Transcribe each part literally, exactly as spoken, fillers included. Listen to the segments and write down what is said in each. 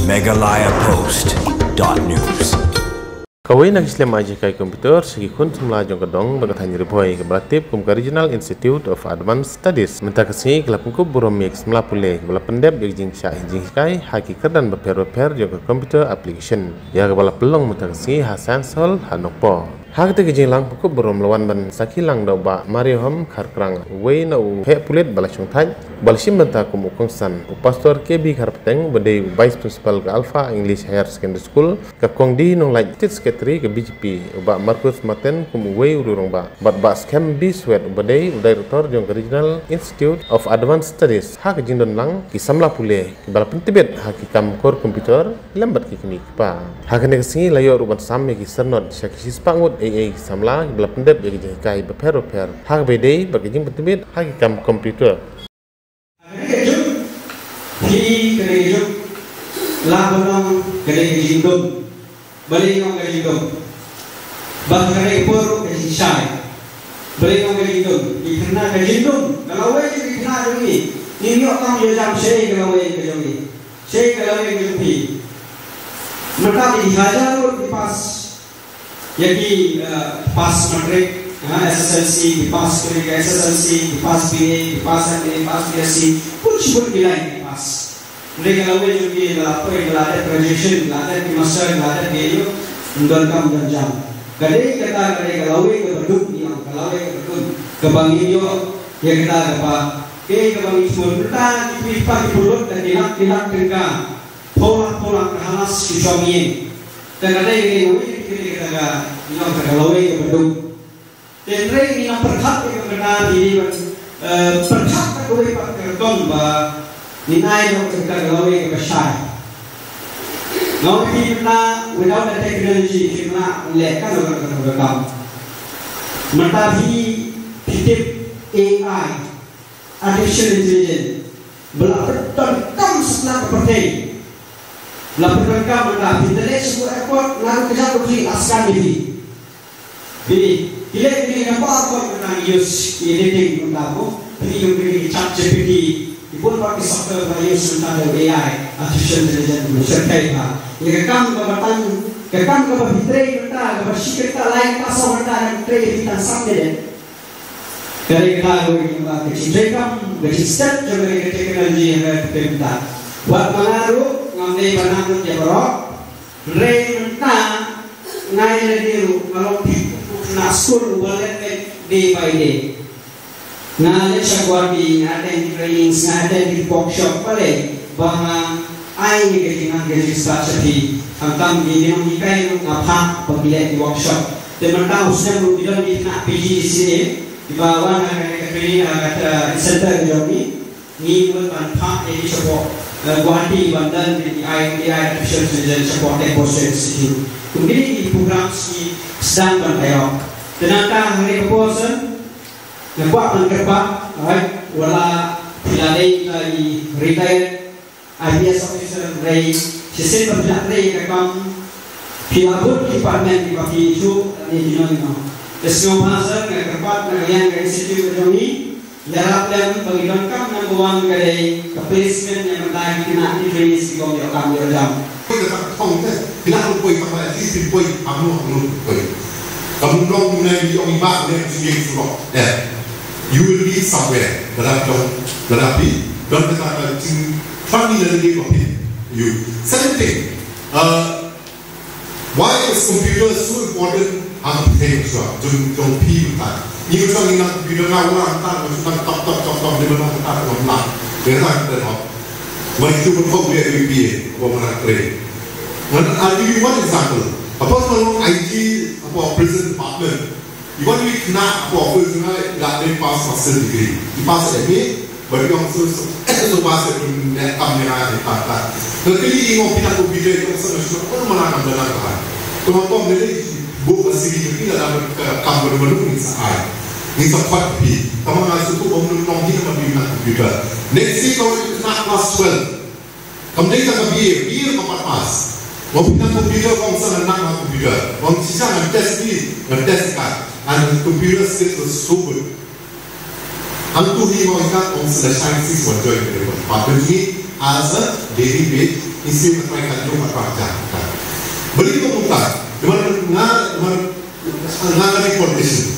Meghalaya Post dot news. Kawei na ki slem ai jinghikai computer sha ki khun samla jong ka dong bad ka thaiñ Ri Bhoi kaba la tip kum ka Regional Institute of Advanced Studies mynta ka sngi ka la pynkup burom ïa ki samla pule kiba la pyndep ïa ki jingshah jinghikai ha ki kyrdan bapher bapher jong ka computer application, ïa kaba la pynlong mynta ka sngi ha Science Hall ha Nongpoh. Ha kata ka jingïalang pynkup burom la wan ban sakhi lang da u Bah Mariahom Kharkrang, uwei na u heh pulit ba la shongthait, ba la shim bynta kum u kongsan, u Pastor K B Kharpateng, uba dei u Vice Principal ka Alpha English Higher Secondary School, ka Kong D. Nonglait, State Secretary ka B J P, u Bah Marcus Martin kum uwei u rangbah, bad Bah Skhem B. Swet, uba dei u Director jong ka Regional Institute of Advanced Studies. Ha ka jingdon lang ki samla pule kiba la pyntbit ha ki kam kor computer lem bad ki kmie ki kpa. Ha kane ka sngi la ïoh ruh ban sam ïa ki syrnod sha ki shispah ngut ei ei ki samla kiba la pyndep ïa ki jinghikai bapher bapher ha kaba ïadei bad ki jingpyntbit ha ki kam computer. Kane ka juk, hi kane ka juk la ban long kane ka jingdum. Balei nga ong ka jingdum? Ba kane ka por ruh ka jingshai. Balei nga ong ka jingdum? Ki khynnah, ka jingdum ka lawei jong ki khynnah jong ngi. Ngim ïoh kam ïoh jam shaei ka lawei ka jong ngi. Shaei ka lawei ka jong phi. Mynta ki hajar ngut ki pass ïa ki, eh, pass matric, eh, S S L C, ki pass matric, S S L C, ki pass B A, ki pass M A, pass B Sc, bun shibun ki lai ki pass. Hynrei ka lawei jong ki, ka la poi, ka la dep graduation, ka la dep ki master, ka la dep ki ïoh, ym don kam don jam. Ka dei kata, ka dei ka lawei kaba dum, ïa ka lawei kaba dum kaba ngi ïoh ïa kata kaba, ka dei kaba ngi sngewthuh. Mynta ki kmie ki kpa ki pynlut da ki lak ki lak tyngka, phew lak phew lak ka halas ki shong ïing. Te ka dei ka lawei, ka dei kata ka, ïa kata ka lawei kaba dum. Te hynrei ngi nang pyrkhat ïa ka bynta, ngi dei ban, eh, pyrkhat ïa kawei pat ka rukom ba ngin ai ïa ka bynta ka lawei kaba shai. Nga ong ïa phi mynta, without the technology, phim lah leh kano kano ka kam. Mynta phi, phi tip A I, artificial intelligence, ba la pyndonkam satlak ka pyrthei. La pyndonkam mynta, phi leit sha airport, nga ruh kjat ruh phi, la scan ïa phi. Phi, phi leit phi leit na airport mynta, use editing mynta ko. Phi use phi ChatGPT, ki bun pat ki software ba use mynta da A I, artificial intelligence, use kai ba. Ïa ka kam kaba tang, ka kam kaba phi trei mynta, kaba shi kynta lai kynta saw kynta ngan trei, phi tang sam ne. Ka dei kata kawei ka jingtreikam, ka jingstep jong ka technology ha ka pyrthei mynta. Wat ma nga ruh ngam dei ban nang lut ïa baroh. Hynrei mynta nga ïa lade ruh nga long phi u khynnah skul uba leh leh day by day. Nga leit sha Guwahati, nga attend ki trainings, nga attend ki workshop, balei? Ba nga ai ïa ka jingmut ka jingstad sha phi. Khamtam ki nonghikai ruh nga phah ba ki leh ki workshop. Te mynta u snem ruh ki don ki khynnah P G D C A kiba wan ha kane ka training, ha ka, eh, center ka jong ngi. Ngi mut ban phah ïa ki shapoh, eh, Guwahati ban don ki A I, A I artificial intelligence shapoh Tech Posture Institute. Kum kine ki programs ki sdang ban ïoh. Te nangta ha kane ka por shen nga kwah ban kyrpad, right, wat la phi la dei, eh, retired I P S officer, hynrei shisien ba phi la trei ïa ka kam, phi la bud ki department kiba phi shu, eh, you know, you know. Te sngewbha shen nga kyrpad na ka liang ka institute ka jong ngi, ïarap lem ba ngi donkam number one ka dei ka placement ïa mynta ki khynnah ki trainees kiba ym ïoh kam ïoh jam. Poi ka thong te, khynnah ruh poi, tang ba at least phin poi, phan noh ruh poi. Kam long ne ïoh i bah ne ïoh i surok. Eh. You will be somewhere. Lada phi don, lada phi don kata ka jingpynlong ïa lade ba phi. You. Same thing. Uh, Why is computer so important ha ka pyrthei mynta? Jong, jong phi mynta. Ngi mynta ngi nang computer, nga wan mynta, nga shu nang tap, tap, tap, tap, leh mynta mynta, nga nang. Nga nang, nga nang. Nga shu pynthok leh U P A, apa mana kre. Ngan, I'll give you one example. Apa, I G, apa, prison department. Iban i khynnah hapoh office nga, i la dei pass master degree. I pass M A, bad i ong shu, shu, shu pass, eh, ne kam ne nga ne ta ta. Nga kylli i, nga ong phi nang computer, i ong shu, shu, ong ma nga nang dana ka. Te nga ong ne lei, buh ka C V jong phi, lada ka kam ba mano ngin sa ai. Ngin sa khot phi. Tangba nga shu tu ong nong hi ma phi nang computer. Next week, ong i khynnah class twelve. Kam dei tang ka B A, B A ka pat pass. Wan pynang computer, wan sa nang nang computer. Wan shisha ngan test ni, ngan test ka. And his computer skills was so good. Hangtu hi wan ka, wan sa shine six wan join ka wan. Pat ni, As a daily wage, ngi siew ka trai khatñiew khatphra hajar. Balei kumta? Namar nga, namar nga, nga dei politician.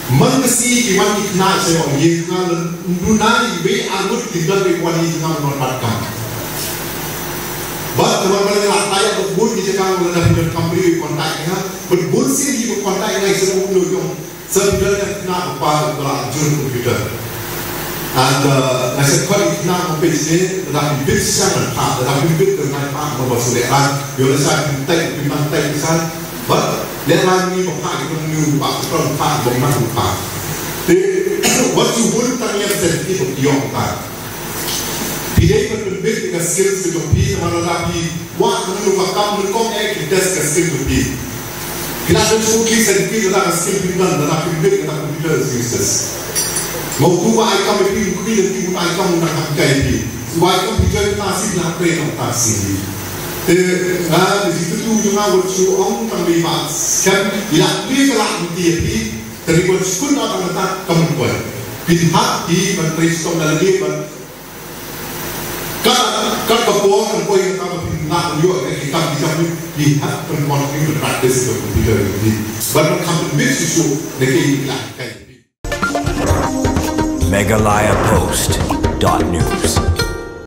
Man ka sngi ki wan ki khynnah sha ïing nga, lada ym don iwei ar ngut ki don, ki wan ïa nga ban wan bat kam. Bad namar ba nga la ïaid bad bun ki jaka, lada phi don company contact ïa nga, bad bun sien ki contact ïa nga, ki shu ong, Sa phi don ïa ki khynnah ba pa ba la jur computer. And, uh, nga sa khot ïa ki khynnah ba phi sngewbha, lada phi bit shisha ngan phah, lada phi bit te ngan phah, mo ba shu lehrain. Ïoh lehse phi tei, phi nang tei shisha. Bad lehrain ngi ba phah, ki nongñiuh ba, ki nongphah, ba nang phah. Te wat shu bun tang ïa ka senti ba phi ïoh ka. Phi dei ban pynbit ïa ka skills ka jong phi, namar lada phi wad nangno ba kam nyngkong eh ki test ka skill jong phi. Phi lah ban shu kylli sha ki, lada ka skill phi don, lada phi pynbit, lada computer is useless. Mo uto uba ai kam ïa phi, u kylli lynti uto uba ai kam, u nang kham kai ïa phi. Uba ai kam phi join uta shi, phi lah trei na uta shi. Te nga, da jitu tu jong nga wat shu ong tang ba i Bah Skhem i lah plie ka lad lynti ïa phi. Te ri wat shu kun na tang kata kam poi. Phi hap phi ban trei shitom na lade ban Kat, kat ka por kan poi, kata ba phin lah ban ïoh ïa ki kam ki jam, phi hap ban continue ban practice ïa ka computer ïa phi. Ban ban kham pynbit shuh shuh na ki, ïa ki lah kai. Meghalaya Post dot news.